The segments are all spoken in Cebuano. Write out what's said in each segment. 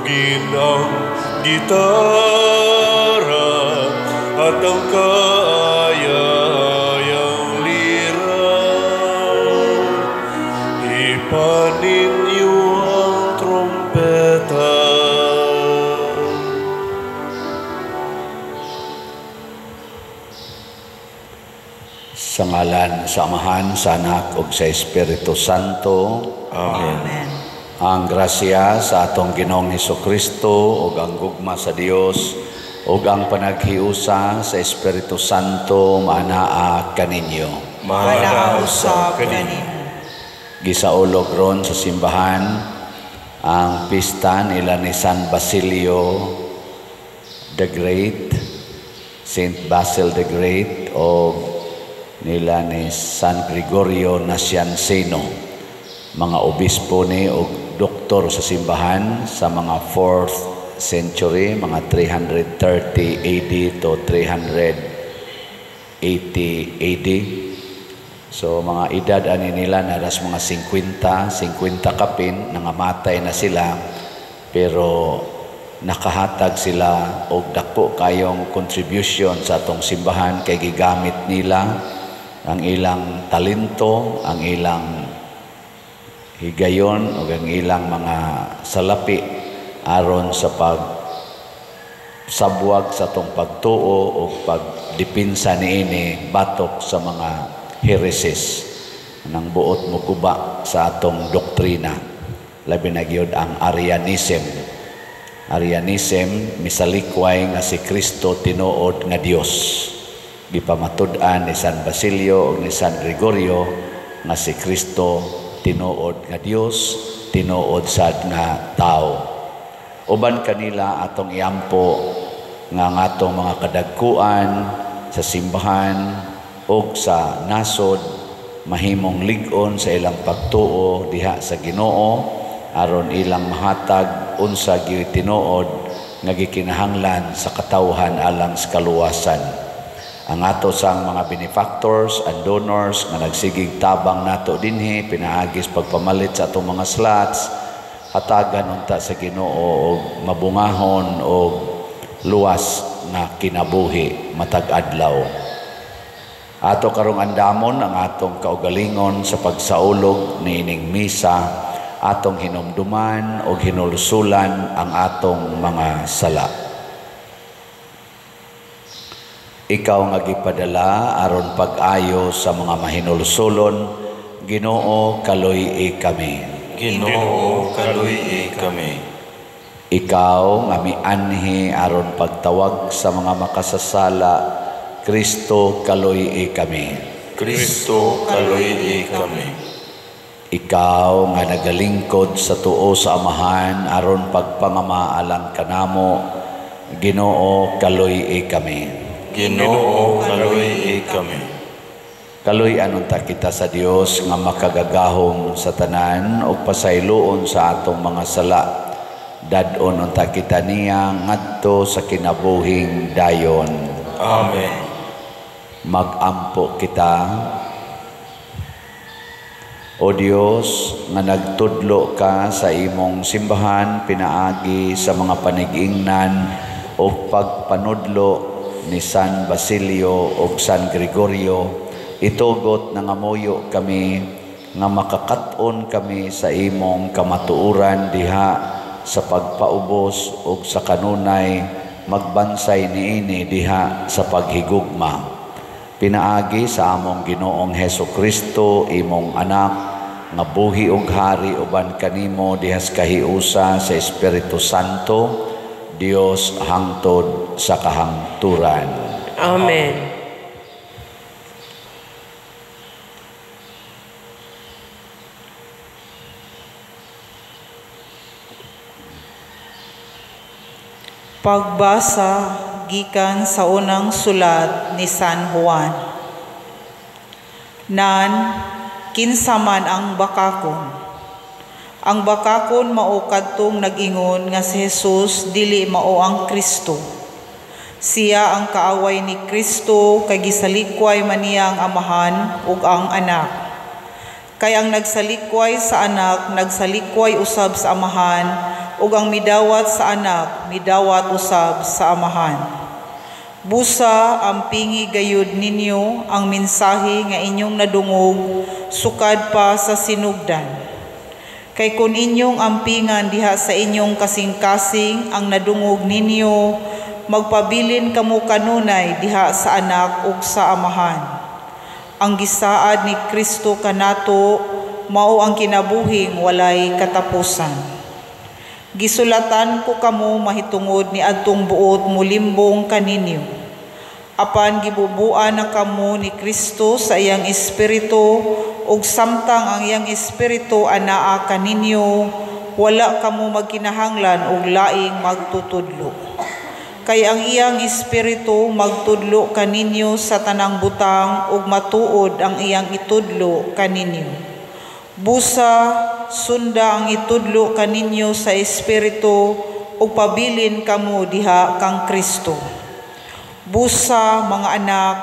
Tumugin ang gitara at ang kaayayang lira. Hipan ninyo ang trompeta. Sa ngalan sa Amahan, sa Anak ug sa Espiritu Santo. Amen. Amen. Ang grasya sa atong Ginoong Hesukristo ug ang gugma sa Dios ug ang panaghiusa sa Espiritu Santo maanaa kaninyo. Maanaa usab kanimo. Gisaulog ron sa simbahan ang pista nila ni San Basilio the Great, Saint Basil the Great, o nila ni San Gregorio Nazianzeno, mga obispo ni o doktor sa simbahan sa mga 4th century, mga 330 AD to 380 AD. So mga edad ani nila naras mga 50 kapin, nangamatay na sila, pero nakahatag sila og dako kayong contribution sa atong simbahan kay gigamit nila ang ilang talento, ang ilang higayon ug ang ilang mga salapi aron sa pagsabwag sa atong pagtuo ug pagdepinsa niini batok sa mga heresis nang buot moguba sa atong doktrina. Labi na gyud ang Arianism. Arianism misalikway nga si Kristo tinuod nga Dios. Gipamatud-an ni San Basilio ug ni San Gregorio nga si Kristo tinuod nga Dios, tinuod sad nga tao. Uban kanila atong iampo nga ang atong mga kadagkuan sa simbahan ug sa nasod mahimong lig-on sa ilang pagtuo diha sa Ginoo aron ilang mahatag unsa gyud tinuod nga gikinahanglan sa katawhan alang sa kaluwasan. Ang ato sang mga benefactors and donors nga nagsigig tabang nato dinhi pinaagis pagpamalit sa atong mga slots, hatagan unta sa Ginoo og mabungahon og luwas nga kinabuhi matag adlaw. Ato karong andamon ang atong kaugalingon sa pagsaulog niining misa, atong hinumduman og hinulsulan ang atong mga sala. Ikaw nga gipadala aron pag-ayo sa mga mahinulsulon, Ginoo, kaluy-i kami. Ginoo, kaluy-i kami. Ikaw nga mianhi aron pagtawag sa mga makasasala, Kristo, kaluy-i kami. Kristo, kaluy-i kami. Ikaw nga nagalingkod sa tuo sa Amahan aron pagpangama alang kanamo, Ginoo, kaluy-i kami. Ginoo, kaluy-i kami. Kaluy-an unta kita sa Dios nga makagagahom sa tanan ug pasayloon sa atong mga sala. Dad-on unta kita niya ngadto sa kinabuhing dayon. Amen. Mag-ampo kita. O Dios, nga nagtudlo ka sa imong simbahan pinaagi sa mga panigingnan o pagpanudlo ni San Basilio ug San Gregorio, itugot nangamuyo kami nga makakat-on kami sa imong kamatuoran diha sa pagpaubos ug sa kanunay magbansay niini diha sa paghigugma. Pinaagi sa among Ginoong Heso Kristo, imong anak, nga buhi ug hari uban kanimo diha sa kahiusa sa Espiritu Santo, Dios hangtod sa kahangturan. Amen. Pagbasa gikan sa unang sulat ni San Juan. Nan kinsa man ang bakakon. Ang bakakon mao kadtong nag-ingon nga si Jesus dili mao ang Kristo. Siya ang kaaway ni Kristo kay gisalikway man niya ang Amahan ug ang Anak. Kay ang nagsalikway sa Anak, nagsalikway usab sa Amahan ug ang midawat sa Anak midawat usab sa Amahan. Busa ampingi gayud ninyo ang mensahe nga inyong nadungog sukad pa sa sinugdan. Kay kun inyong ampingan diha sa inyong kasing-kasing ang nadungog ninyo, magpabilin kamo kanunay diha sa Anak ug sa Amahan. Ang gisaad ni Kristo kanato mao ang kinabuhing walay katapusan. Gisulatan ko kamo mahitungod ni adtong buot mulimbong kaninyo. Apan gibubuan na kamo ni Kristo sa iyang espiritu, ug samtang ang iyang espiritu anaa kaninyo, wala kamo magkinahanglan og laing magtutudlo. Kay ang iyang espiritu magtudlo kaninyo sa tanang butang ug matuod ang iyang itudlo kaninyo. Busa sunda ang itudlo kaninyo sa espiritu ug pabilin kamo diha kang Kristo. Busa mga anak,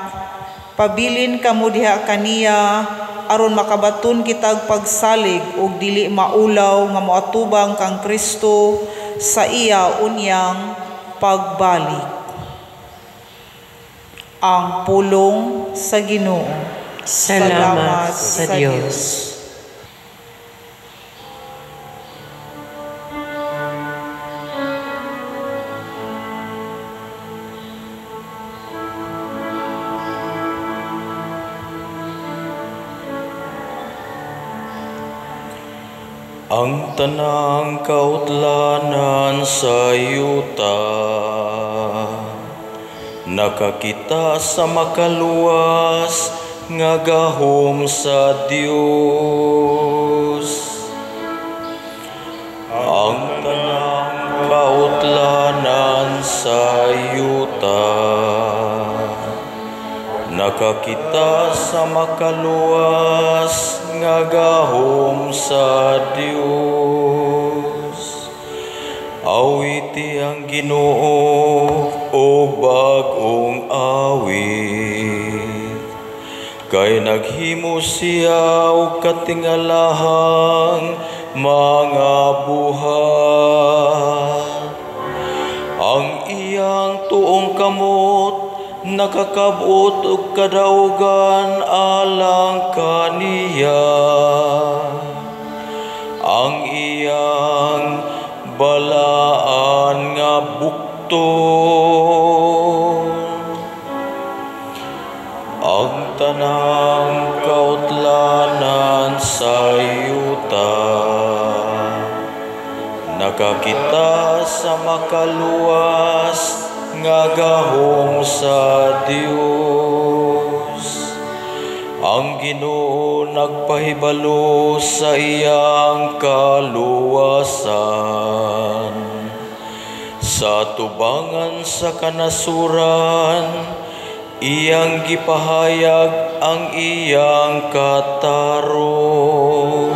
pabilin kamo diha kaniya aron makabaton kitag pagsalig ug dili maulaw nga moatubang kang Kristo sa iya unyang pagbalik. Ang pulong sa Ginoo. Salamat sa Dios. Ang tanang kautlanan sa yuta nakakita sa makaluwas nga gahom sa Dios. Ang tanang kautlanan sa yuta nakakita sa makaluwas nga gahom sa Dios. Awiti ang Ginoo og bag-ong awit, kay naghimo siya og katingalahang mga buhat. Ang iyang tuong kamot nakakabot og kadaugan alang kaniya. Ang iyang balaan nga bukton, ang tanang kautlanan sa yuta nakakita sa makaluwas nga gahom sa Dios. Ang Ginoo nagpahibalo sa iyang kaluwasan sa tubangan sa kanasuran, iyang gipahayag ang iyang katarong.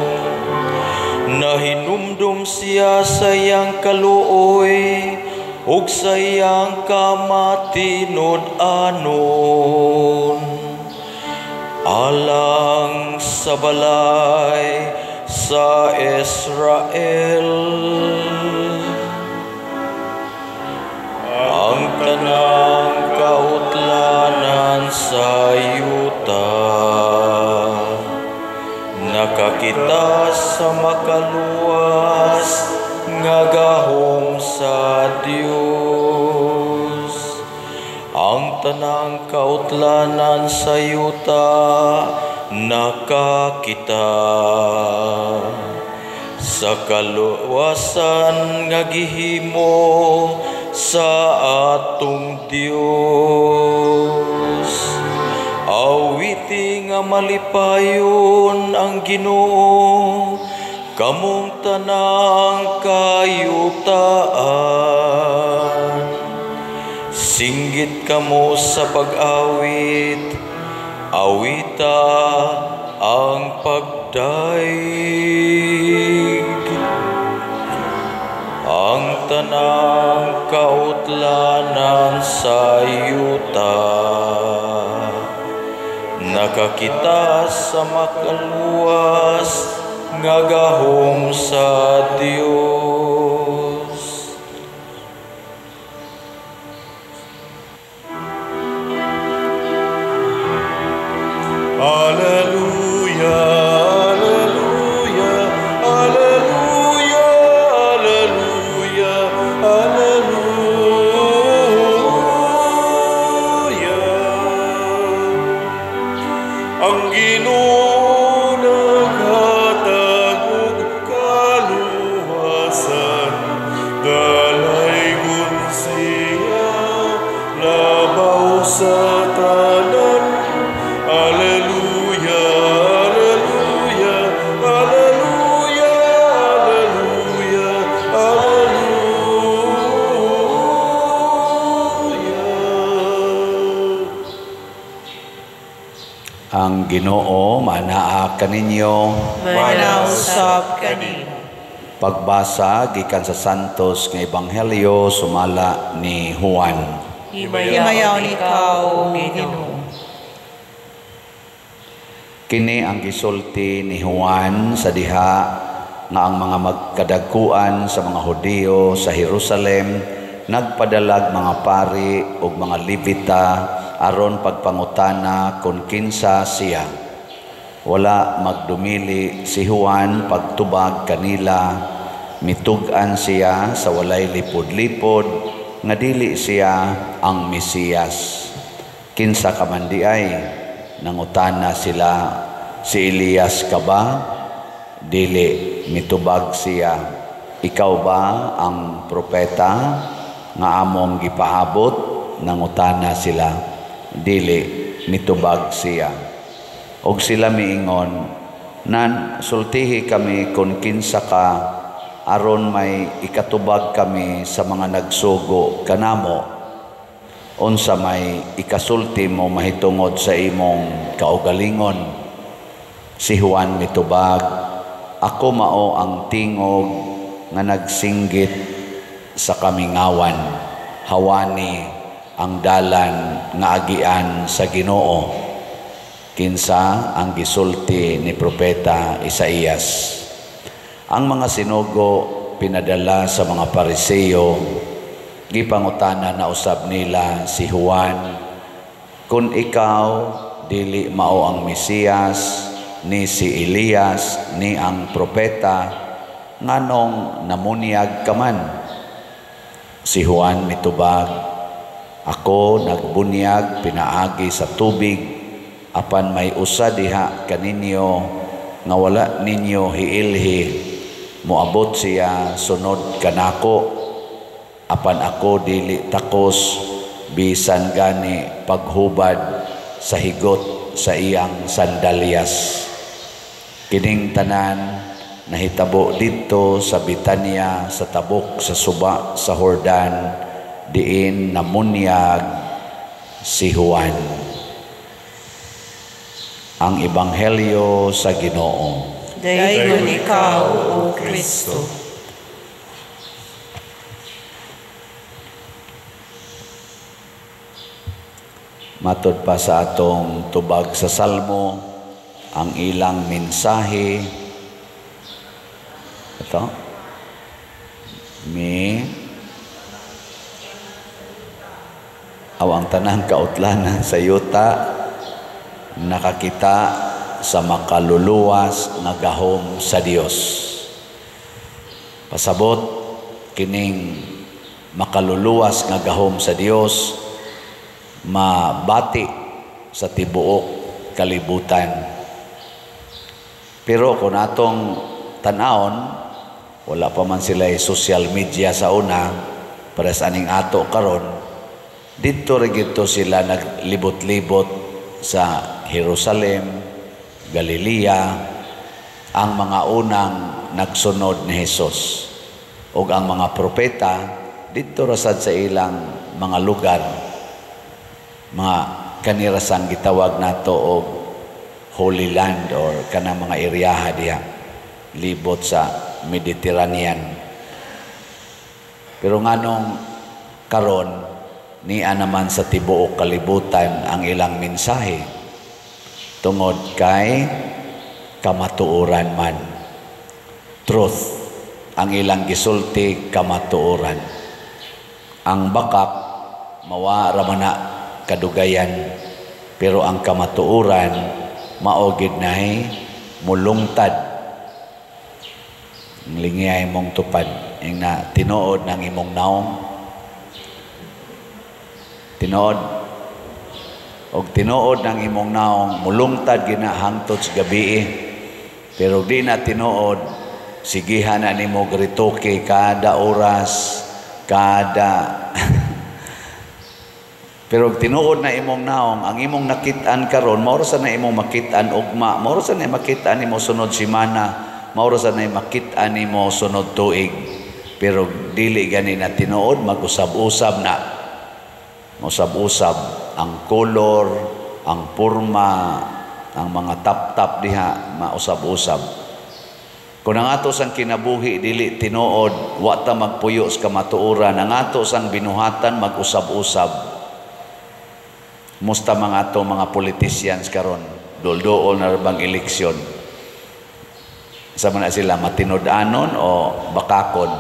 Nahinumdum siya sa iyang kaluoy ug sa iyang kamatinud-anon, alang sa balay sa Israel. Ang tanang kautlanan sa yuta nakakita sa makaluwas nga gahom sa Dios. Ang tanang kautlanan sa yuta nakakita sa kaluwasan nga gihimo sa atong Dios. Awiti nga malipayon ang Ginoo, kamong tanang kayutaan. Singgit kamo sa pag-awit, awita ang pagdaig. Ang tanang kautlanan sa yuta nakakita sa makaluwas nga gahom sa Dios. sa tanan. Alleluia, alleluia, alleluia, alleluia, alleluia. Ang Ginoo manaa kaninyo, Manausab kanimo. Pagbasa gikan sa Santos nga Ebanghelyo sumala ni Juan. Himayaon ikaw, O Ginoo. Kini ang gisulti ni Juan sa diha nga ang mga magkadagkuan sa mga Hudiyo sa Jerusalem nagpadalag mga pari ug mga Levita aron pagpangutana kon kinsa siya. Wala magdumili si Juan pagtubag kanila, mitug-an siya sa walay lipod-lipod nga dili siya ang Mesiyas. Kinsa ka man di ay? Nangutana sila, si Elias ka ba? Dili, mitubag siya. Ikaw ba ang propeta nga among gipaabot? Nangutana sila. Dili, mitubag siya. Og sila miingon, nan sultihi kami kun kinsa ka, aron may ikatubag kami sa mga nagsugo kanamo. Unsa may ikasulti mo mahitungod sa imong kaugalingon? Si Juan mitubag, ako mao ang tingog nga nagsinggit sa kamingawan, hawani ang dalan nga agian sa Ginoo. Kinsa ang gisulti ni propeta Isaías. Ang mga sinugo pinadala sa mga Pariseo, gipangutana na usab nila si Juan, kung ikaw dili mao ang Mesiyas, ni si Elias, ni ang propeta, nganong namunyag ka man? Si Juan mitubag, ako nagbunyag pinaagi sa tubig, apan may usa diha kaninyo nga wala ninyo hiilhi, moabot siya sunod kanako, apan ako dili takos bisan gani paghubad sa higot sa iyang sandalyas. Kining tanan nahitabo didto sa Betania, sa tabok sa suba sa Jordan, diin namunyag si Juan. Ang Ebanghelyo sa Ginoo. Daygon ikaw, O Kristo. Matod pa sa atong tubag sa Salmo, ang ilang mensahe ito mi aw ang tanang kautlanan sa yuta nakakita sa makaluluwas nga gahom sa Dios. Pasabot kining makaluluwas nga gahom sa Dios mabati sa tibuok kalibutan. Pero kung atong tan-awon, wala pa man sila social media sa una, para sa aning ato karon, didto ra gito sila naglibot-libot sa Jerusalem, Galilea, ang mga unang nagsunod ni Hesus. Ug ang mga propeta didto ra sad sa ilang mga lugar, mga kanirasang gitawag nato og Holy Land or kanang mga eryaha diha libot sa Mediterranean. Pero nganong karon niya naman sa tibuok kalibutan ang ilang mensahe tungod kay kamatuoran man. Truth ang ilang gisulti, kamatuoran. Ang bakak mawa ra man na kadugayan, pero ang kamatuoran mao gid nay mulungtad. Lingiyay mong tupad ing na tinuod ng imong naong. Tinuod og tinuod ng imong naong mulungtad gina hangtod sa gabi. Pero di na tinuod, sigihan na nimo gritoke kada oras, kada Pero tinuod na imong naong, ang imong nakit-an karon, mao ra sa na imong makit-an ugma, mao ra sa na makit-an nimo sunod semana, mao ra sa na makit-an nimo sunod tuig. Pero dili gani na tinuod, mag-usab-usab na. Usab-usab ang kolor, ang porma, ang mga tap-tap diha, mausab-usab. Kung ang ato sang kinabuhi dili tinuod, wa ta magpuyo sa kamatuoran, ang ato sang binuhatan mag-usab-usab. Musta mga ato mga politicians karon, dulduol na bang eleksyon. Sa man na sila matinud-anon o bakakon.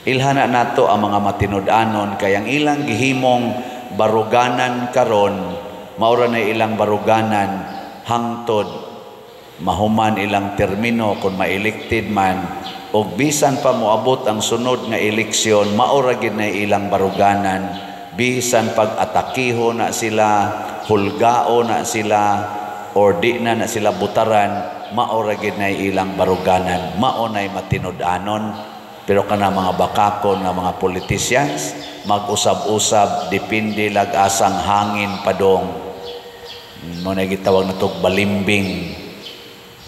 Ilhana nato ang mga matinud-anon kay ang ilang gihimong baruganan karon, maura na ilang baruganan hangtod mahuman ilang termino kung ma-elected man, og bisan pa moabot ang sunod nga eleksyon, maura gid na ilang baruganan. Bisan pag atakiho na sila, hulgao na sila, or di na na sila butaran, maura gid na ilang baruganan. Mao nay matinud-anon. Pero kana mga bakakon nga mga politicians, mag-usab-usab, depende lag-asang hangin padong. Mo na gitawag na tog balimbing,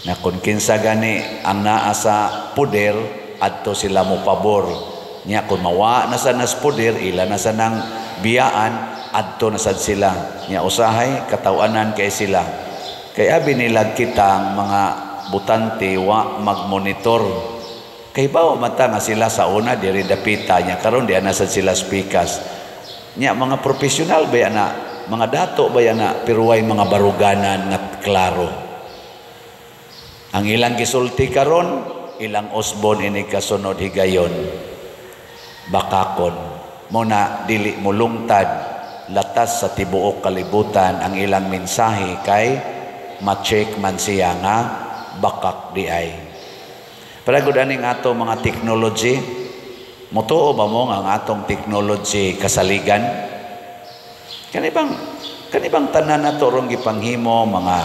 na kung kinsa gani ang naa sa poder, adto sila mo pabor. Nya kung mawa na sa nas poder, ila na sa nang biyaan, adto na sad sila. Nya usahay katawanan kay sila. Kay abi nila kitang mga butante wa magmonitor. Kay bawa mata nga sila sa una diri dapita, nya karon di na sad sila speakers. Nya mga profesional ba na, mga dato ba na, pero way mga baruganan nga klaro. Ang ilang gisulti karon, ilang osbon ini kasunod higayon. Bakakon. Muna dili mulungtad latas sa tibuok kalibutan ang ilang mensahe kay ma-check man siya nga bakak di ay. Paragod aning ato mga technology, mutuo ba mo nga ang atong technology kasaligan? Kanibang tanan nato rong gipanghimo mga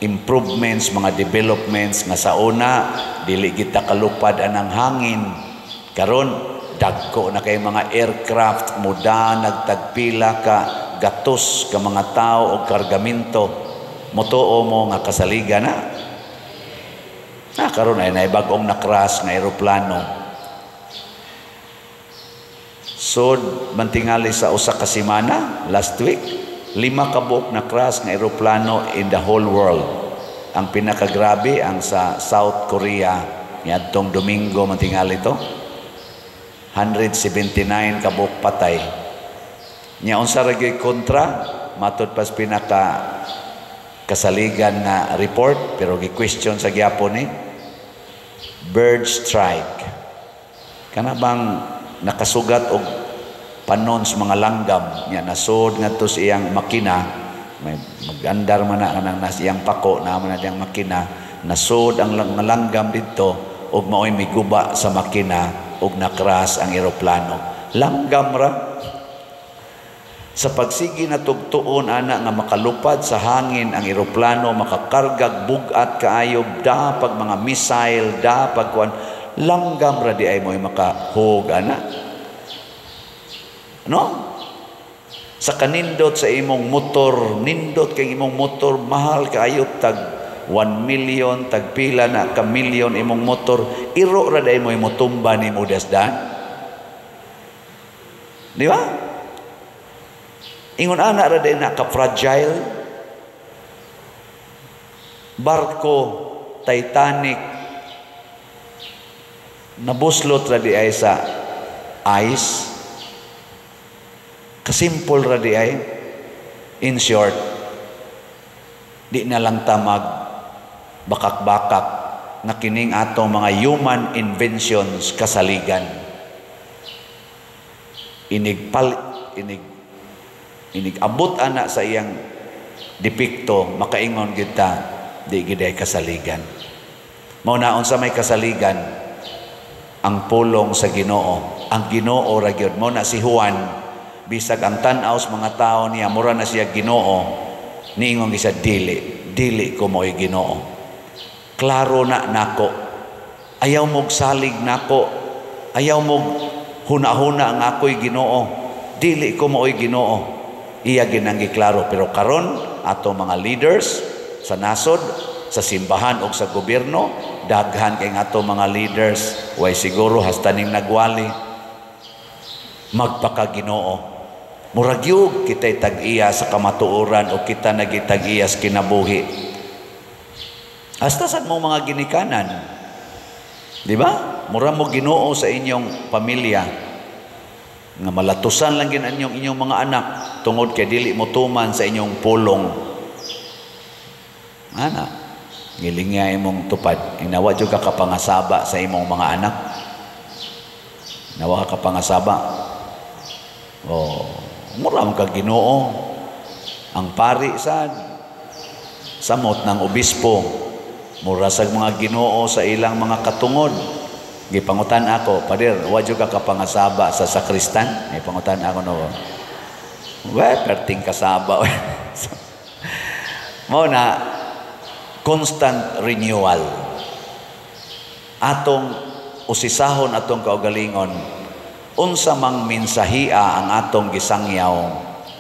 improvements, mga developments nga sa una dili kita kalupad anang hangin. Karon dagko na kay mga aircraft muda nagtagpila ka gatos ka mga tao og kargamento. Mutuo mo nga kasaligan na? Na karon ay naibag-ong na-crash nga eroplano. So mantingali sa usa ka semana last week, 5 ka buok na crash nga eroplano in the whole world. Ang pinakagrabe ang sa South Korea niadtong Domingo mantingali to. 179 ka buok patay. Nya unsa ra gyud kontra matud pas pinaka kasaligan nga report, pero gi-question sa gyapon ni bird strike. Kana bang nakasugat og panon sa mga langgam, nya nasod ngadto sa iyang makina, may magandar man na kanang nas iyang pako na man na diyang makina, nasod ang langgam didto og maoy miguba sa makina og nakras ang eroplano. Langgam ra. Sa pagsigi na tugtuon ana nga makalupad sa hangin ang eroplano, makakargag bug-at kaayo, da pag mga missile, da pag kuan, langgam ra di ay mo'y makahug ana. No? Sa kanindot sa imong motor, nindot kay imong motor, mahal kaayo, tag 1 million, tag pila na ka million imong motor, iro ra di ay mo'y motumba nimo dasdan. Di ba? Ingon ana ra day na ka-fragile. Barko Titanic nabuslot ra di ay sa ice. Kasimple ra di ay. In short, di na lang ta mag bakak-bakak na kining atong mga human inventions kasaligan. Inig abot ana sa iyang depekto, makaingon kita di gid ay kasaligan. Mao na unsa may kasaligan ang pulong sa Ginoo. Ang Ginoo ra gyud. Mao na si Juan, bisag ang tan-aw sa mga tao niya mura na siya Ginoo, niingon siya dili, dili ko mo'y Ginoo. Klaro na nako. Ayaw mog salig nako. Ayaw mog huna-huna ang ako'y Ginoo. Dili ko maoy Ginoo. Iya ginang giklaro. Pero karon ato mga leaders sa nasod, sa simbahan o sa gobyerno, daghan kay ato mga leaders way siguro hasta ning nagwali magpaka-Ginoo. Murag yug kita'y tag-iya sa kamatuoran o kita nagitag-iya sa kinabuhi. Hasta sad mo mga ginikanan. Di ba? Mura mo Ginoo sa inyong pamilya. Nga malatusan lang gin inyong inyong mga anak tungod kay dili mo tuman sa inyong pulong. Ana, ngilingya imong tupad. Inawa jud ka kapangasaba sa imong mga anak. Nawa ka kapangasaba. Oh, mura man ka Ginoo. Ang pari sad samot ng obispo, mura sa mga Ginoo sa ilang mga katungod. Gipangutan ako, "Pader, wa jud ka kapangasaba sa sakristan?" Gipangutan ako no. We, perting kasaba. Mao na constant renewal. Atong usisahon atong kaugalingon, unsa mang mensahia ang atong gisangyaw?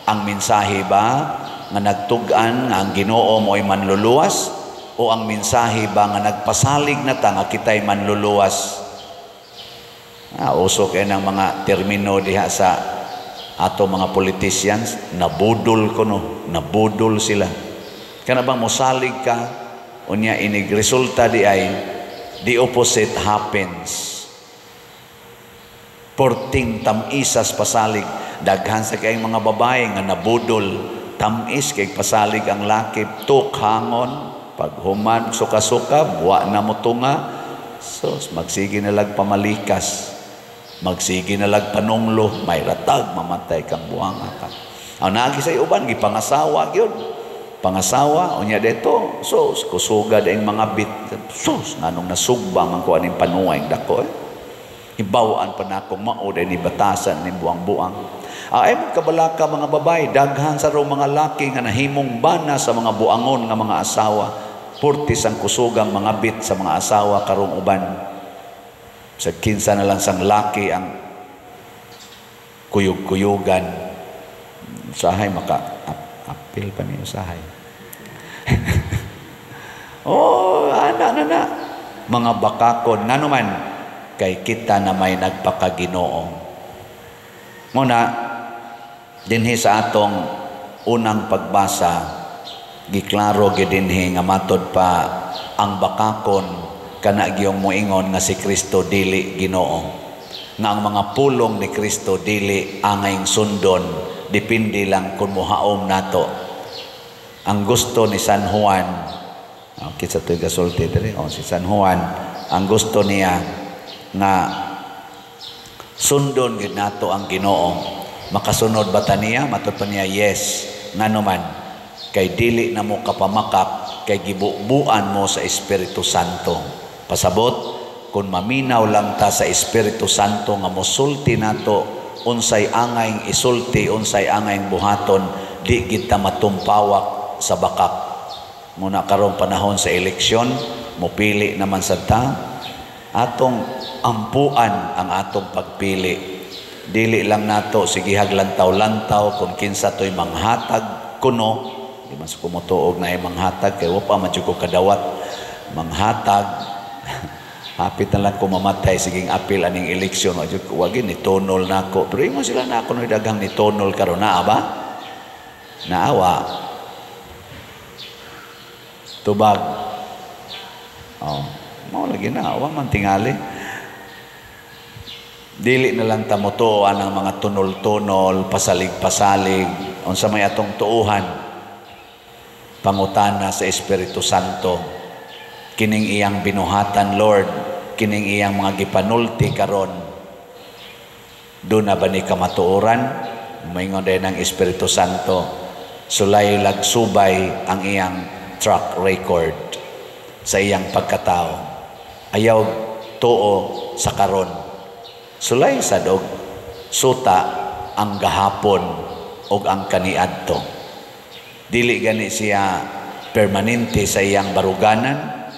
Ang mensahe ba nga nagtug-an nga ang Ginoo mo'y manluluwas, o ang mensahe ba nga nagpasalig na ta nga kita'y manluluwas? Uso kay ng mga termino diha sa ato mga politicians, nabudol ko no, nabudol sila. Kana bang mosalig ka, unya inig resulta di ay the opposite happens. Porting tam-isas pasalig, daghan sa kayong mga babae nga nabudol, tamis kay pasalig ang laki, tukhangon, paghuman suka-suka, buwa na mo tunga, so magsige na lag pamalikas, magsige na lag panunglo, may ratag, mamatay kang buwanga ka. Ang naagi sa uban, gipangasawa gyud. Pangasawa, unya dito, sus, kusuga ang mga bit, sus, nganong nasugba man ko aning panuay dako eh. Ibawaan pa na akong mao dahil ni batasan ni buang-buang. Ay mo kabalaka mga babae, daghan sa ro mga laki nga nahimong bana sa mga buangon nga mga asawa. Purtis ang kusugang mga bit sa mga asawa karong uban. Sa kinsa na lang sang laki ang kuyog-kuyugan. Usahay maka apil pa ni usahay. Oh, ana na na. Mga bakakon ngano man kay kita na may nagpakaginoo. Muna dinhi sa atong unang pagbasa, giklaro gid dinhi nga matod pa ang bakakon kana giyong moingon nga si Kristo dili Ginoo, nga ang mga pulong ni Kristo dili angayng sundon, depende lang kung mohaom nato. Ang gusto ni San Juan, okay, sa to'y gasulti diri, oh, si San Juan, ang gusto niya nga sundon gid nato ang Ginoo. Makasunod ba ta niya? Matod pa niya, yes. Ngano man kay dili na mo kapamakak kay gibubuan mo sa Espiritu Santo. Pasabot, kung maminaw lang ta sa Espiritu Santo nga mosulti nato unsay angayng isulti, unsay angayng buhaton, di kita matumpawak sa bakak. Muna karong panahon sa eleksyon, mopili naman sa ta, atong ampuan ang atong pagpili. Dili lang nato sigihag lantaw-lantaw kung kinsa to'y manghatag kuno. Di man sa kumutuog na ay manghatag kay wa pa man jud ko kadawat manghatag. Hapit na lang ko mamatay, siging apil aning eleksyon, wa jud ko wagi ni tonol nako. Pero ingon sila na ako no daghang ni tonol karon, naa ba? Naawa. Tubag. Oh, mao lagi na, wa man tingali. Dili na lang ta motuoan ang mga tunol-tunol, pasalig-pasalig, unsa may atong tuuhan. Pangutana sa Espiritu Santo, kining iyang binuhatan, Lord, kining iyang mga gipanulti karon, doon na ba ni kamatuoran? Maingon din ang Espiritu Santo, sulay lagsubay ang iyang track record sa iyang pagkatao. Ayaw tuo sa karon. Sulay sa dog suta ang gahapon og ang kaniadto. Dili gani siya permanente sa iyang baruganan,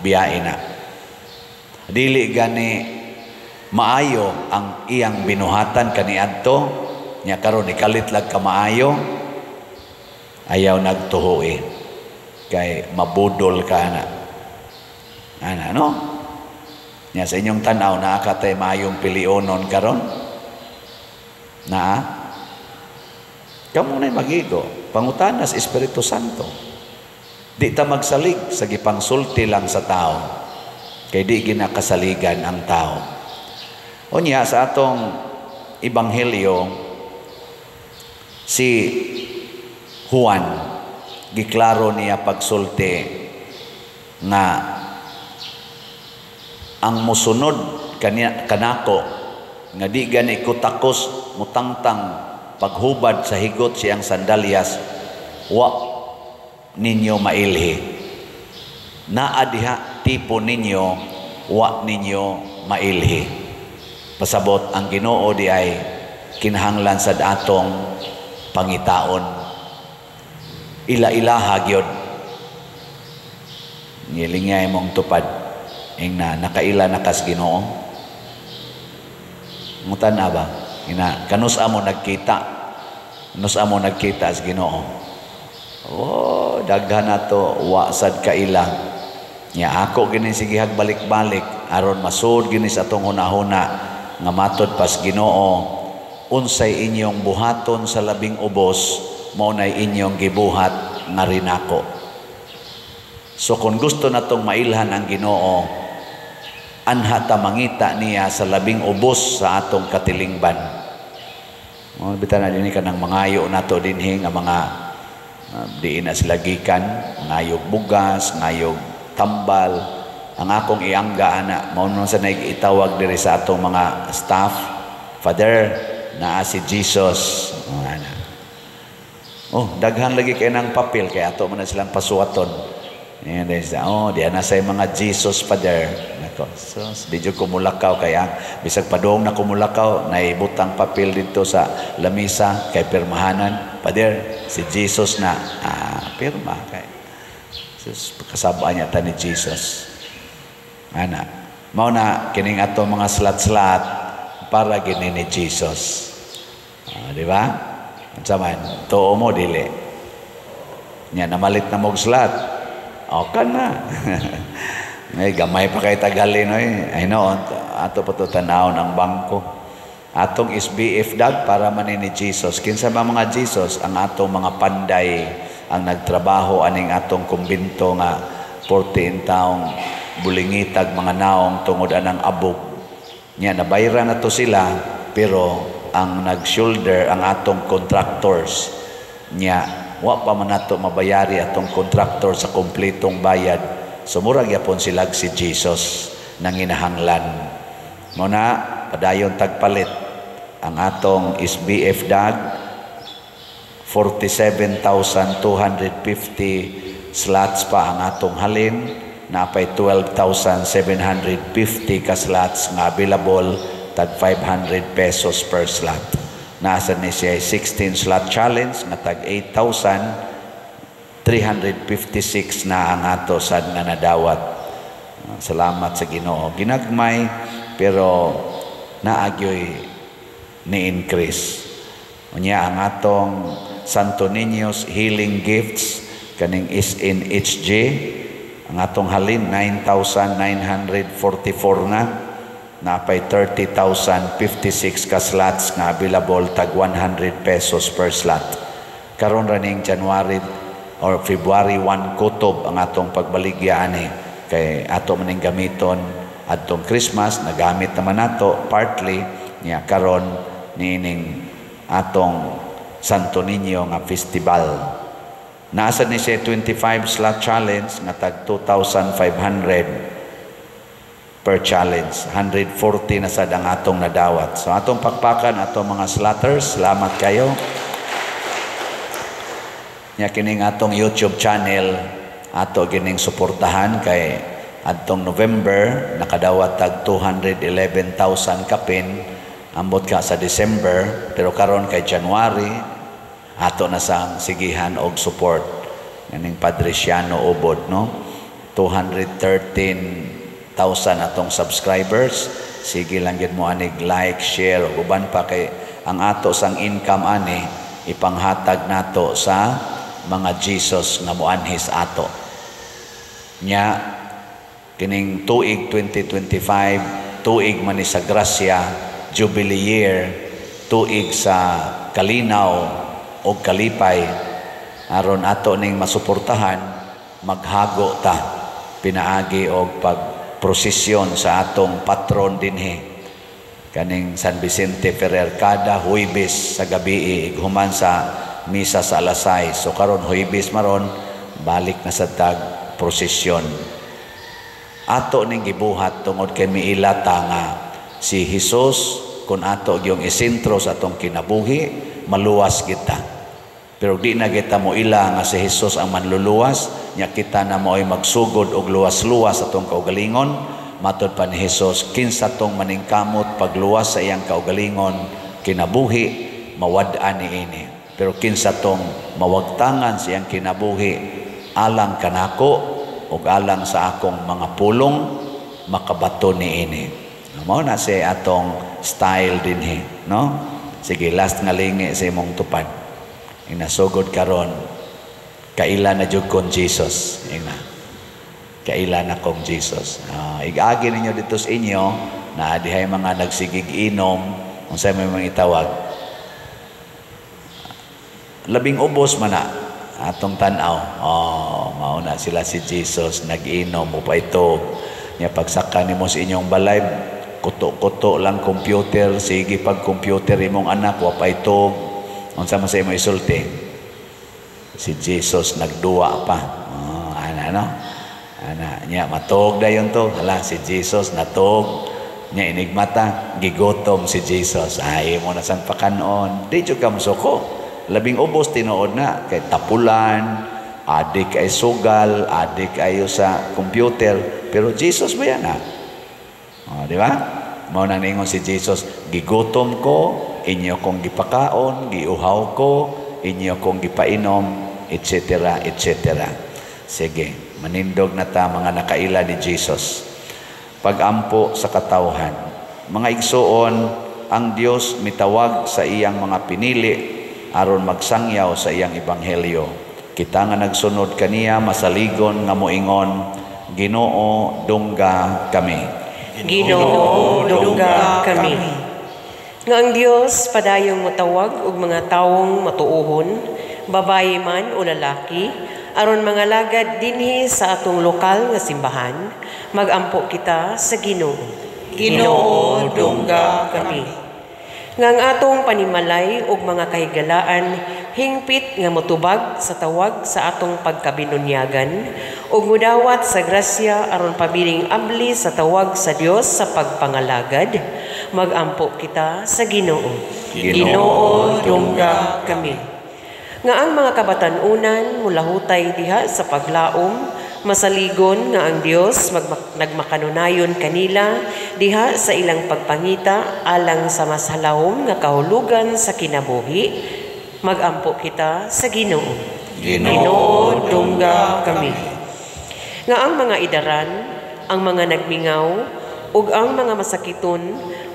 biyae na. Dili gani Maayo ang iyang binuhatan kaniadto nya karon ikalit lag ka maayo, ayaw nagtuhoi kay mabudol ka na. Ana no? Nya sa inyong tan-aw naa ka tay maayong pilionon karon? Naa? Kamo na'y magigo, pangutana sa Espiritu Santo. Di ta magsalig sa gipangsulti lang sa tao, kay di ginakasaligan ang tao. Unya sa atong ebanghelyo, si Juan giklaro niya pagsulti nga ang musunod kaniya kanako nga di gani ko takos mutangtang paghubad sa higot siyang sandalyas, wa ninyo mailhi. Naa diha tipo ninyo, wa ninyo mailhi. Pasabot ang Ginoo di ay kinahanglan sad atong pangitaon. Ila-ilaha gyud. Ngilingay mong tupad ing na nakaila na kas Ginoo. Ngutan na ba? Ina kanus amo nagkita. Kanus amo nagkita sa Ginoo. Oh, daghan nato wa sad kaila. Nya ako gini sigihag balik-balik aron masud gini sa atong hunahuna nga matod pas Ginoo unsay inyong buhaton sa labing ubos mao nay inyong gibuhat nga rinako. So kung gusto natong mailhan ang Ginoo, anha ta mangita niya sa labing ubos sa atong katilingban. O, bitan na dinhi kanang mangayo nato dinhi nga mga diin na sila gikan, ngayog bugas, ngayog tambal. Ang akong iangga ana, mao nun sa naig itawag diri sa atong mga staff, Father, naa si Jesus. O, ana. Oh, daghan lagi kay nang papel kay ato man na silang pasuwaton. Ayan, din sila, oh, di na sa mga Jesus, Father. Nako, so, di jud kumulakaw kay ang bisag padung na kumulakaw, naibutang papel dito sa lamisa kay pirmahanan. Father, si Jesus na pirma kay. Jesus, kasabaan niya ta ni Jesus. Ana, mao na kining ato mga slat-slat para gini ni Jesus. Di ba? Unsa man, tuo mo dili. Nya namalit na mog slat. Okay na. Ngay gamay pa kay tagalin oy. Ay no, ato pa to tanawon ang bangko. Atong SBF dag para man ni Jesus. Kinsa ba mga Jesus? Ang atong mga panday ang nagtrabaho aning atong kumbinto nga 14 taong bulingitag mga naong tungod anang abog. Nya nabayra na to sila pero ang nag-shoulder ang atong contractors. Nya wa pa man nato mabayari atong contractor sa kompletong bayad. So murag yapon sila si Jesus nanginahanglan. Mo na padayon tagpalit ang atong SBF dag 47,250 slots pa ang atong halin, napay 12,750 ka slots nga available tag 500 pesos per slot. Nasa ni siya 16 slot challenge nga tag 8,356 na ang ato sad nga nadawat. Salamat sa Ginoo. Ginagmay pero naagyoy ni increase. Unya ang atong Santo Niño's Healing Gifts kaning SNHG ang atong halin 9,944 na, napay 30,056 ka slots nga available tag 100 pesos per slot. Karon raning January or February 1 kutob ang atong pagbaligya ani kay ato maning gamiton adtong Christmas, nagamit naman nato partly niya karon niining atong Santo Niño nga festival. Nasa ni siya 25 slot challenge nga tag 2,500 per challenge. 140 na sad ang atong nadawat. So atong pakpakan atong mga slotters, salamat kayo. Nya kining atong YouTube channel ato gining suportahan kay adtong November nakadawat tag 211,000 kapin, ambot ka sa December, pero karon kay January ato na sang sigihan og support kaning Padre Siano Ubod, no? 213,000 atong subscribers, Sige lang gyud mo anig like, share ug uban pa kay ang ato sang income ani ipanghatag nato sa mga Jesus nga moanhis ato. Nya kining tuig 2025, tuig man ni sa grasya, Jubilee year, tuig sa kalinaw og kalipay, aron ato ning masuportahan, maghago ta pinaagi og pagprosesyon sa atong patron dinhi kaning San Vicente Ferrer kada Huwebes sa gabi ighuman sa misa sa alas 6. So karon Huwebes maron, balik na sa tag prosesyon. Ato ning gibuhat tungod kay miila ta nga si Hesus kung ato gyung isentro sa atong kinabuhi, maluwas kita. Pero di na kita moila nga si Hesus ang manluluwas, nya kita na mo'y magsugod og luwas-luwas atong kaugalingon. Matod pa ni Hesus, kinsa tong maningkamot pagluwas sa iyang kaugalingon kinabuhi, mawad-an niini. Pero kinsa tong mawagtangan sa iyang kinabuhi alang kanako ug alang sa akong mga pulong, makabato niini. Mao na si atong style dinhi, no? Sige, last nga lingi sa imong tupad. Inasugod karon, kaila na jud kon Jesus. Ina. Kaila na kong Jesus. Igagi ninyo dito sa inyo na dihay mga nagsigig inom, unsay may mga itawag. Labing ubos man na atong tan-aw. Oh, mao na sila si Jesus nag-inom mo pa ito. Nya pagsaka nimo sa inyong balay, kuto-kuto lang computer, sige pag computer imong anak wa pa ito. Unsa man sa imo isulti? Si Jesus nagduwa pa. Oh, ana no? Ana nya matog dayon to. Hala, si Jesus natog. Nya inigmata, gigotom si Jesus. Ay mo na san pakanon. Di jud ka mosuko. Labing ubos tinuod na kay tapulan, adik ay sugal, adik ayo sa computer, pero Jesus ba yan ha? Oh, di ba? Mao nang ningon si Jesus, gigotom ko, inyo kong gipakaon, giuhaw ko, inyo kong gipainom, etc., etc. Sige, manindog na ta mga nakaila ni Jesus. Pagampo sa katawhan. Mga igsuon, ang Dios mitawag sa iyang mga pinili aron magsangyaw sa iyang ebanghelyo. Kita nga nagsunod kaniya masaligon nga moingon, Ginoo, dungga kami. Ginoo, dungga kami. Nga ang Dios padayong motawag og mga tawong matuohon, babaye man o lalaki, aron mga lagad dinhi sa atong lokal nga simbahan, magampo kita sa Ginoo. Ginoo, dungga kami. Nga ang atong panimalay ug mga kahigalaan hingpit nga motubag sa tawag sa atong pagkabinunyagan ug mudawat sa grasya aron pabiling abli sa tawag sa Dios sa pagpangalagad, magampo kita sa Ginoo. Ginoo, dungga kami. Nga ang mga kabatan-unan mulahutay diha sa paglaom, masaligon nga ang Dios nagmakanunayon kanila diha sa ilang pagpangita alang sa mas halawom nga kahulugan sa kinabuhi, magampo kita sa Ginoo. Ginoo, dungga kami. Nga ang mga idaran, ang mga nagmingaw, ug ang mga masakiton,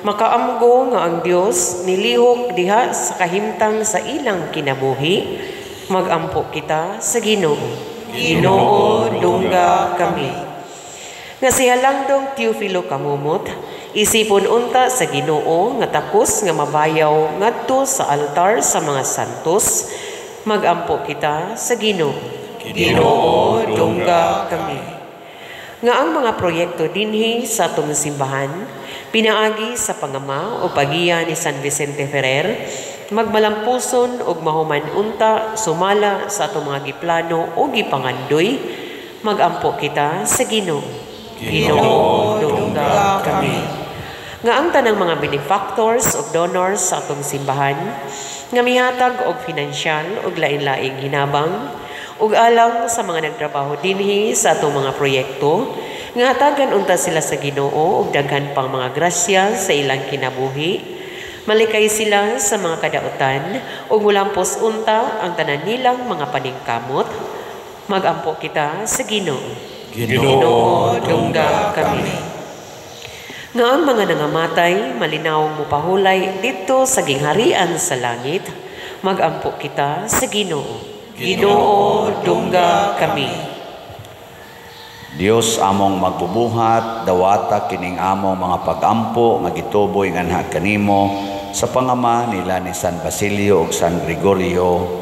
makaamgo nga ang Dios nilihok diha sa kahimtang sa ilang kinabuhi, magampo kita sa Ginoo. Ginoo, dungga kami. Nga si Halangdong Teofilo Camomot, isipon unta sa Ginoo nga takos nga mabayaw ngadto sa altar sa mga santos, magampo kita sa Ginoo. Ginoo, dungga kami. Nga ang mga proyekto dinhi sa atong simbahan, pinaagi sa pangama o pagiya ni San Vicente Ferrer, magmalampuson og mahuman unta sumala sa atong mga giplano o gipangandoy, magampo kita sa Ginoo. Ginoo, dungga kami. Nga ang tanang mga benefactors o donors sa atong simbahan, nga mihatag og finansyal og lain-laing hinabang, ug alang sa mga nagtrabaho dinhi sa atong mga proyekto, nga hatagan unta sila sa Ginoo og daghan pang mga grasya sa ilang kinabuhi, malikay sila sa mga kadautan ug mulampos unta ang tanan nilang mga paningkamot, magampo kita sa Ginoo. Ginoo, dungga kami. Nga ang mga nangamatay malinawong mopahulay didto sa gingharian sa langit, magampo kita sa Ginoo. Ginoo, dungga kami. Dios among magbubuhat, dawata kining among mga pagampo nga gituboy nganha kanimo sa pangama nila ni San Basilio ug San Gregorio,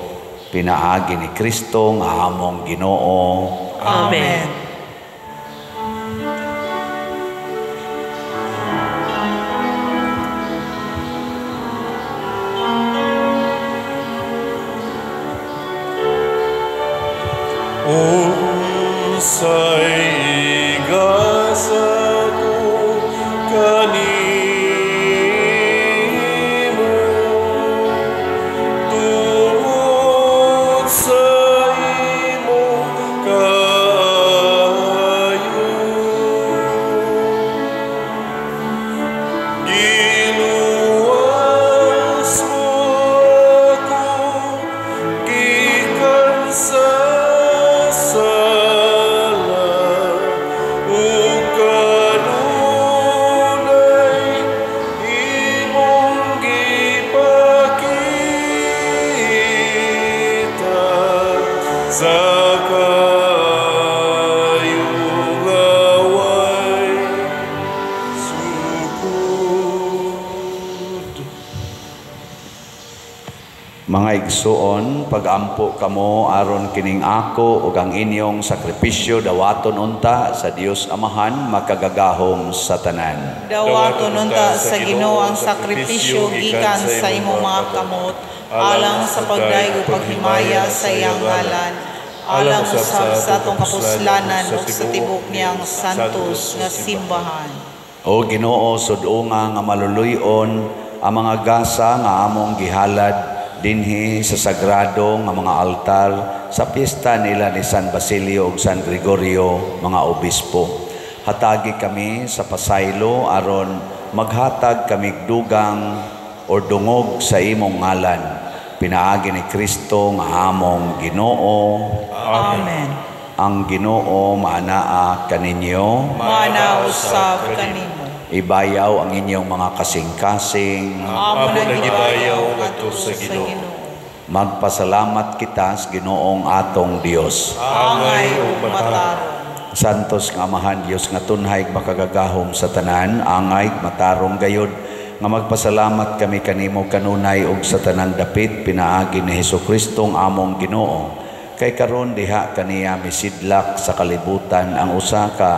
pinaagi ni Kristo nga among Ginoo. Amen. Unsay igasa ko kanimo tungod sa imong kaayo, giluwas mo ako gikan sa sala ug kanunay imong gipakita sa kaayo nga way sukod. Mga igsuon, pagampo kamo aron kining ako ug ang inyong sakripisyo dawaton unta sa Dios Amahan makagagahom sa tanan. Dawaton unta sa Ginoo ang sakripisyo gikan sa imong mga kamot, alang sa pagdayeg ug paghimaya sa iyang ngalan, alang usab sa atong kapuslanan ug sa tibuok niyang santos nga simbahan. O Ginoo, sud-unga nga maluluy-on ang mga gasa nga among gihalad dinhi sa sagrado nga mga altar sa piyesta nila ni San Basilio ug San Gregorio, mga obispo. Hatagi kami sa pasaylo aron maghatag kami dugang or dungog sa imong ngalan. Pinaagi ni Kristo nga among Ginoo. Amen. Ang Ginoo maanaa kaninyo. Maanaa usab kanimo. Ibayaw ang inyong mga kasing-kasing. Amo nang gibayaw ngadto sa Ginoo. Magpasalamat kita sa Ginoong atong Dios. Angay ug matarong. Santos nga Amahan Dios nga tunhay makagagahom sa tanan, angay matarong gayod nga magpasalamat kami kanimo kanunay ug sa tanang dapit pinaagi ni Hesukristo among Ginoo. Kay karon diha kaniya misidlak sa kalibutan ang usa ka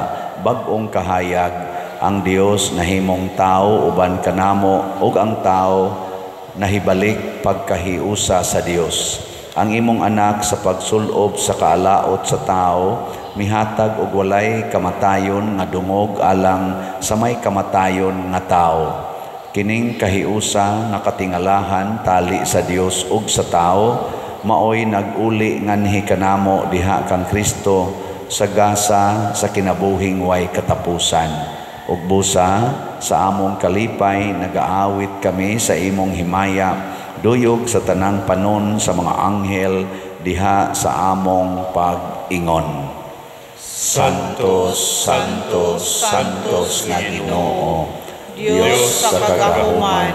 bag-ong kahayag, ang Dios nahimong tao uban kanamo ug ang tao nahibalik pagkahiusa sa Dios. Ang imong anak sa pagsulob sa kaalaot sa tao mihatag og walay kamatayon nga dungog alang sa may kamatayon nga tao. Kining kahiusa nga katingalahan tali sa Dios ug sa tao maoy nag-uli nganhi kanamo diha kang Kristo sa gasa sa kinabuhing way katapusan. Ug busa sa among kalipay nagaawit kami sa imong himaya, duyog sa tanang panon sa mga anghel diha sa among pag-ingon. Santos, Santos, Santos nga Ginoo, Dios sa kagahuman,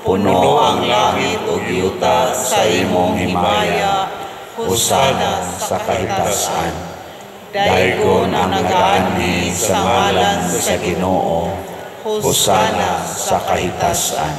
puno ang langit ug yuta sa imong himaya. Hosana sa kahitasan. Daygon ang nagaanhi sa ngalan sa Ginoo. Hosana sa kahitasan.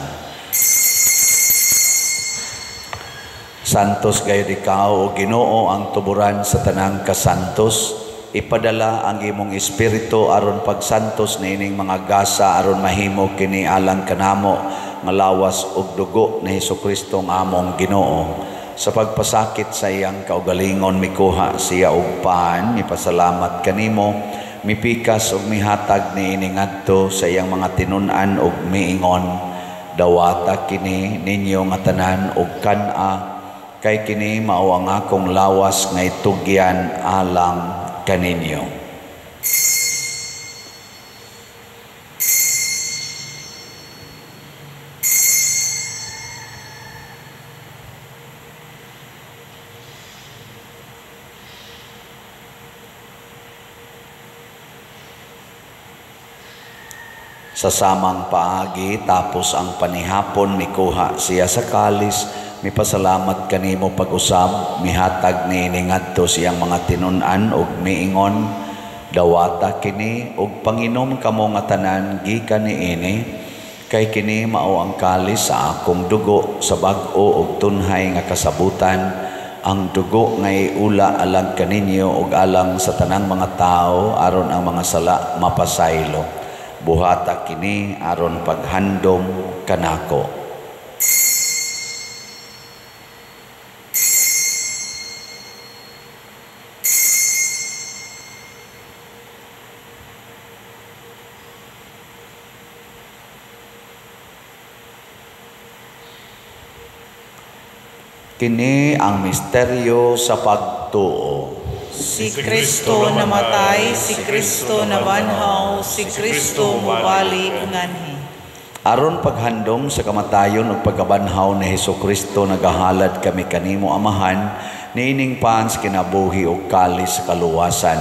Santos gayud ikaw, o Ginoo, ang tuburan sa tanang kasantos. Ipadala ang imong espiritu aron pagsantos niining mga gasa aron mahimo kini alang kanamo nga lawas ug dugo ni Hesukristo nga among Ginoo. Sa pagpasakit sa iyang kaugalingon mikuha siya og pan, mipasalamat kanimo, mipikas ug mihatag niini ngadto sa iyang mga tinun-an ug miingon, dawata kini ninyo nga tanan og kan-a, kay kini mao ang akong lawas nga itugyan alang kaninyo. Sa samang paagi, tapos ang panihapon, mikuha siya sa kalis, mipasalamat kanimo pag-usab, mihatag niini ngadto siyang mga tinun-an ug miingon, dawata kini ug panginom kamo nga tanan gikan niini, kay kini mao ang kalis sa akong dugo sa bag-o ug tunhay nga kasabutan, ang dugo nga iula alang kaninyo ug alang sa tanang mga tawo aron ang mga sala mapasaylo. Buhata kini aron paghandom kanako. Kini ang misteryo sa pagtuo. Si Kristo namatay, si Kristo nabanhaw, si Kristo mubalik nganhi. Aron paghandom sa kamatayon ug pagkabanhaw ni Hesukristo, nagahalad kami kanimo Amahan niining pans kinabuhi ug kalis sa kaluwasan.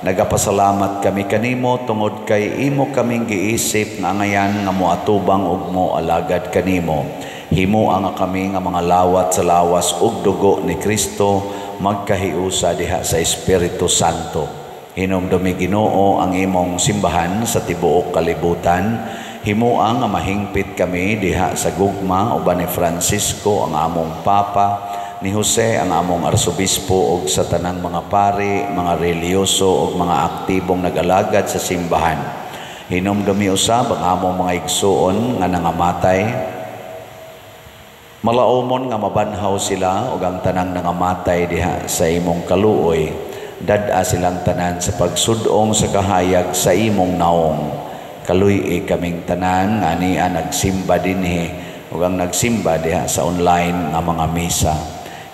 Nagapasalamat kami kanimo tungod kay imo kaming giisip nga angayan nga moatubang ug moalagad kanimo. Himoa nga kami nga mga lawat sa lawas ug dugo ni Kristo magkahiusa diha sa Espiritu Santo. Hinumdumi Ginoo ang imong simbahan sa tibuok kalibutan. Himoa nga mahingpit kami diha sa gugma uban ni Francisco ang among Papa, ni Jose ang among Arsobispo ug sa tanang mga pari, mga relihiyoso ug mga aktibong nag-alagad sa simbahan. Hinumdumi usab ang among mga igsuon nga nangamatay. Malaumon nga mabanhaw sila ug ang tanang nangamatay diha sa imong kaluoy. Dad-a silang tanan sa pagsudong sa kahayag sa imong naong. Kaluy-i kaming tanan nga ania nagsimba dinhi ug ang nagsimba diha sa online nga mga misa.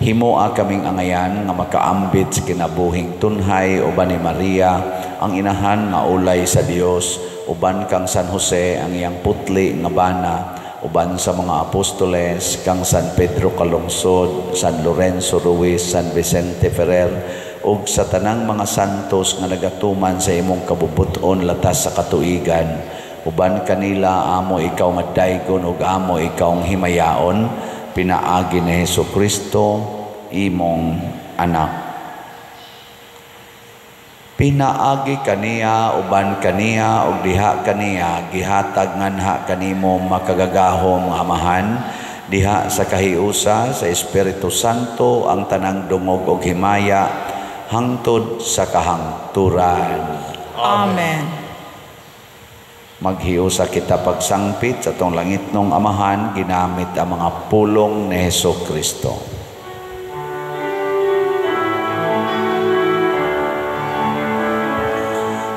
Himoa kaming angayan nga makaambit sa kinabuhing tunhay uban ni Maria ang inahan nga ulay sa Dios, uban kang San Jose ang iyang putli nga bana, uban sa mga apostoles kang San Pedro Calungsod, San Lorenzo Ruiz, San Vicente Ferrer ug sa tanang mga santos nga nagatuman sa imong kabubut-on latas sa katuigan. Uban kanila amo ikaw nga daygon ug amo ikaw ang himayaon, pinaagi ni Hesukristo imong anak. Pinaagi kaniya, uban kaniya, ug diha kaniya, gihatag nganha kanimo makagagahom nga Amahan, diha sa kahiusa sa Espiritu Santo ang tanang dungog ug himaya hangtod sa kahangturan. Amen. Maghiusa kita pagsangpit sa atong langitnong Amahan ginamit ang mga pulong ni Hesukristo.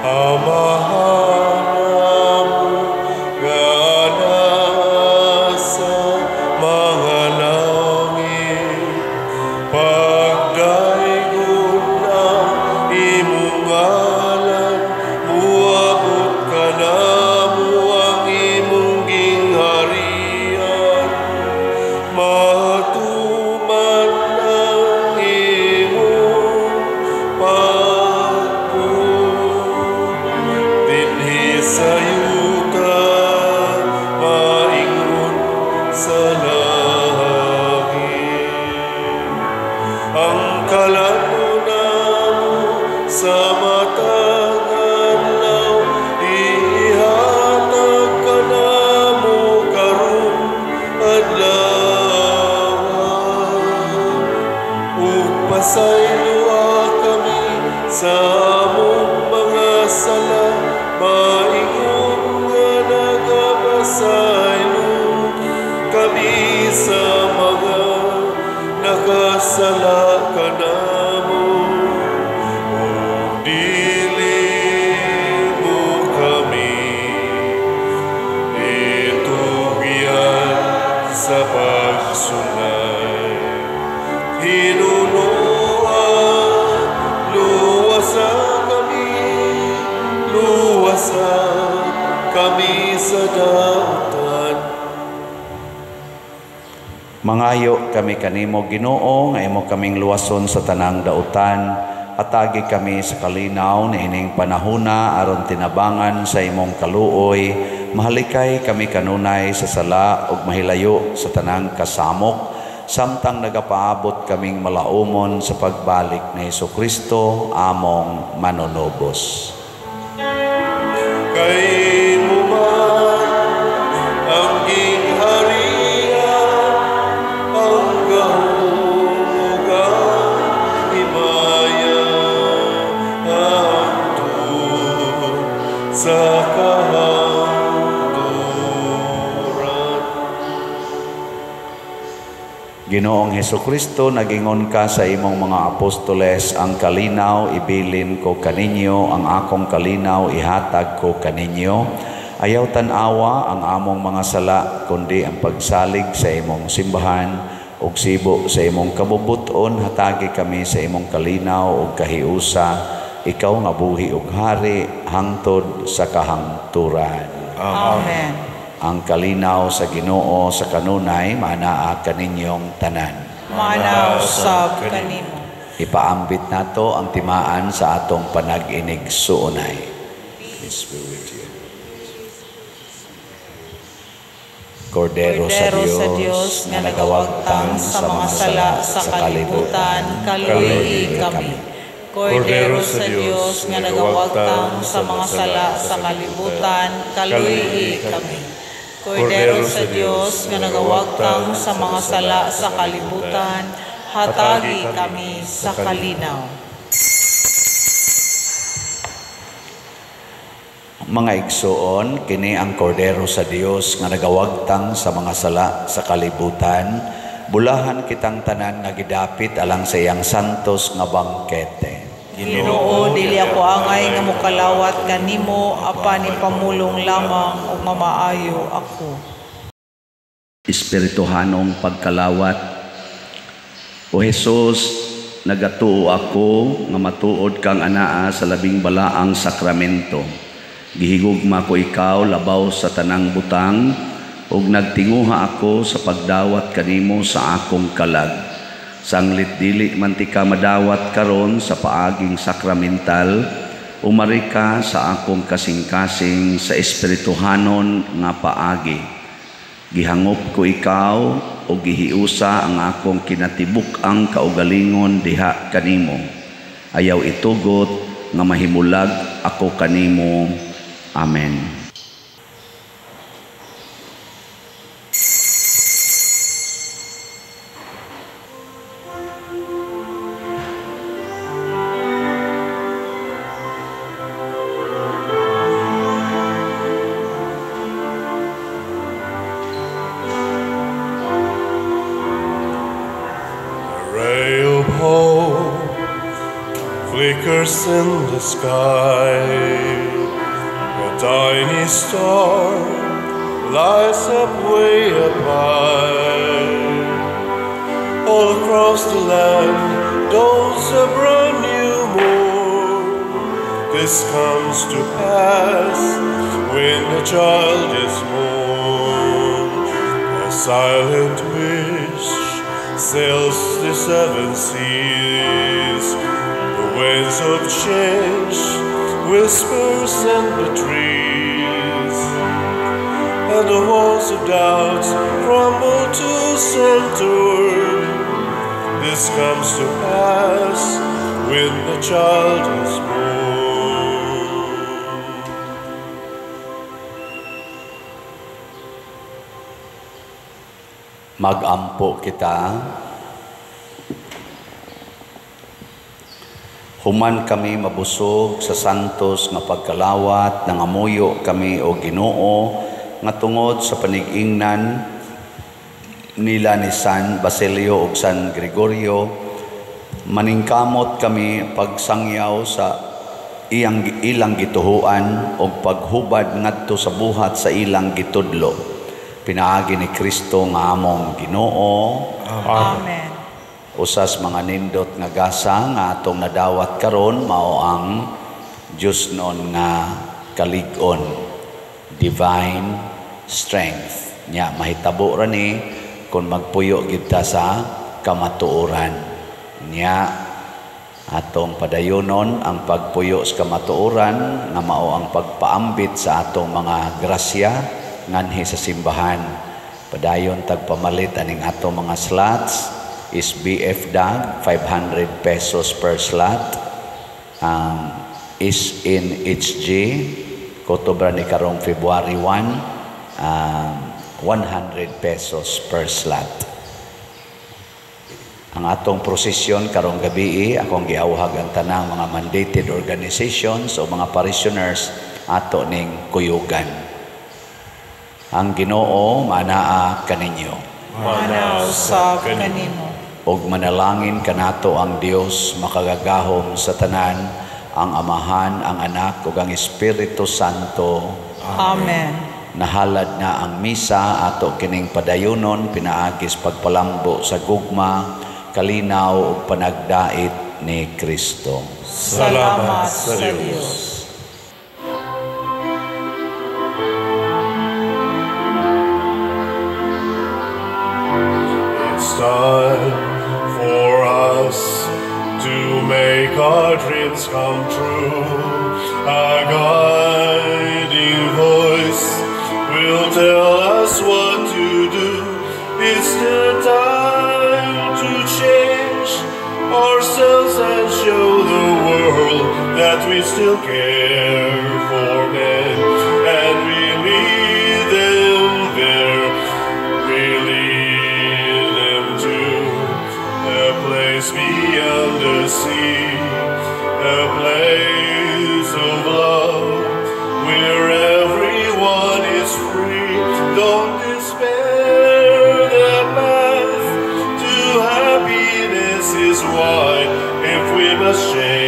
Amahan amo nga naa sa mga langit, pagdaygon ang imong ngalan, muabot kanamo ang imong gingharian, matuman ang imong pagbuot dinhi sa yuta, maingon sa langit. Ang kalan-on namo sa matag adlaw, ihatag kanamo karon adlaw. Ug pasayloa kami sa among mga sala, maingon nga nagapasaylo kami sa mga nakasala kanamo. Ug dili mo kami itugyan sa pagsulay. Hinunoa, luwasa kami, luwasa kami sa dautan. Mangayo kami kanimo Ginoo nga imo kaming luwason sa tanang dautan. Atagi kami sa kalinaw niining panahona aron tinabangan sa imong kaluoy Mahalikay kami kanunay sa sala ug mahilayo sa tanang kasamok, samtang nagapaabot kaming malaumon sa pagbalik ni Hesukristo among manunubos. Kay mo man ang gingharian, ang gahom ug ang himaya, hangtod sa kahangturan. Ginoong Hesukristo, nagingon ka sa imong mga apostoles, ang kalinaw ibilin ko kaninyo, ang akong kalinaw ihatag ko kaninyo. Ayaw tan-awa ang among mga sala, kundi ang pagsalig sa imong simbahan ug sibo sa imong kabubuton, hatagi kami sa imong kalinaw ug kahiusa, ikaw nga buhi ug hari hangtod sa kahangturan. Amen. Ang kalinaw sa Ginoo sa kanunay maanaa kaninyong tanan. Maanaa usab kanimo. Ipaambit nato ang timaan sa atong panag-inig suunay. Peace be with you. Kordero sa Dios nga nagawagtang sa mga sala sa kalibutan, kaluoyi kami. Kordero sa Dios nga nagawagtang sa mga sala sa kalibutan, kaluoyi kami. Kordero sa Dios nga nagawagtang sa mga sala sa kalibutan, hatagi kami sa kalinaw. Mga igsoon, kini ang Kordero sa Dios nga nagawagtang sa mga sala sa kalibutan. Bulahan kitang tanan nga gidapit alang sa iyang santos nga bangkete. Ginoo, dili ako angay nga mokalawat kanimo, apan ipamulong lamang ug mamaayo ako. Espirituhanong pagkalawat. O Hesus, nagatuo ako nga matuod kang anaa sa labing balaang sakramento. Gihigugma ko ikaw labaw sa tanang butang, ug nagtinguha ako sa pagdawat kanimo sa akong kalag. Sanglit dili man ti ka madawat karon sa paaging sakramental, umari ka sa akong kasing-kasing sa espirituhanon nga paagi. Gihangop ko ikaw o gihiusa ang akong kinatibuk-ang kaugalingon diha kanimo. Ayaw itugot nga mahimulag ako kanimo. Amen. Flickers in the sky, a tiny star lights up way up high. All across the land dawns a brand new morn. This comes to pass when the child is born. A silent wish sails the seven seas. The winds of change whispers in the trees, and the walls of doubts crumble to center. This comes to pass when the child is born. Magampo kita. Human kami mabusog sa santos nga pagkalawat, nangamuyo kami o Ginoo nga tungod sa panigingnan nila ni San Basilio ug San Gregorio, maningkamot kami pagsangyaw sa iyang ilang gituhuan og paghubad ngadto sa buhat sa ilang gitudlo. Pinaagi ni Kristo nga among Ginoo. Amen. Usas mga nindot nga gasa nga atong nadawat karon mao ang Dios non nga kalig-on, divine strength. Nya mahitabo ra ni kung magpuyo gid ta sa kamatuoran. Nya Atong padayonon ang pagpuyo sa kamatuoran nga mao ang pagpaambit sa atong mga grasya nganhi sa simbahan. Padayon tagpamalit aning atong mga slots is BF DAG 500 pesos per slot. Ang SNHG kutubra ni karong February 1, 100 pesos per slot. Ang atong prosesyon karong gabi, akong giawhag ang tanang mga mandated organizations o mga parishioners ato ning kuyugan. Ang Ginoo manaa kaninyo. Mana usab kanimo. Og manalangin kanato ang Dios makagagahom sa tanan, ang Amahan, ang Anak ug ang Espiritu Santo. Amen. Nahalad na ang misa, ato kining padayonon pinaagis pagpalambo sa gugma, kalinaw ug panagdait ni Kristo. Salamat sa Dios. It's time for us to make our dreams come true. A guiding voice will tell us what to do. It's the time to change ourselves and show the world that we still care for men, and we lead them there. We lead them to a place beyond the sea, a place of love where everyone is free. Don't despair, the path to happiness is wide if we must change.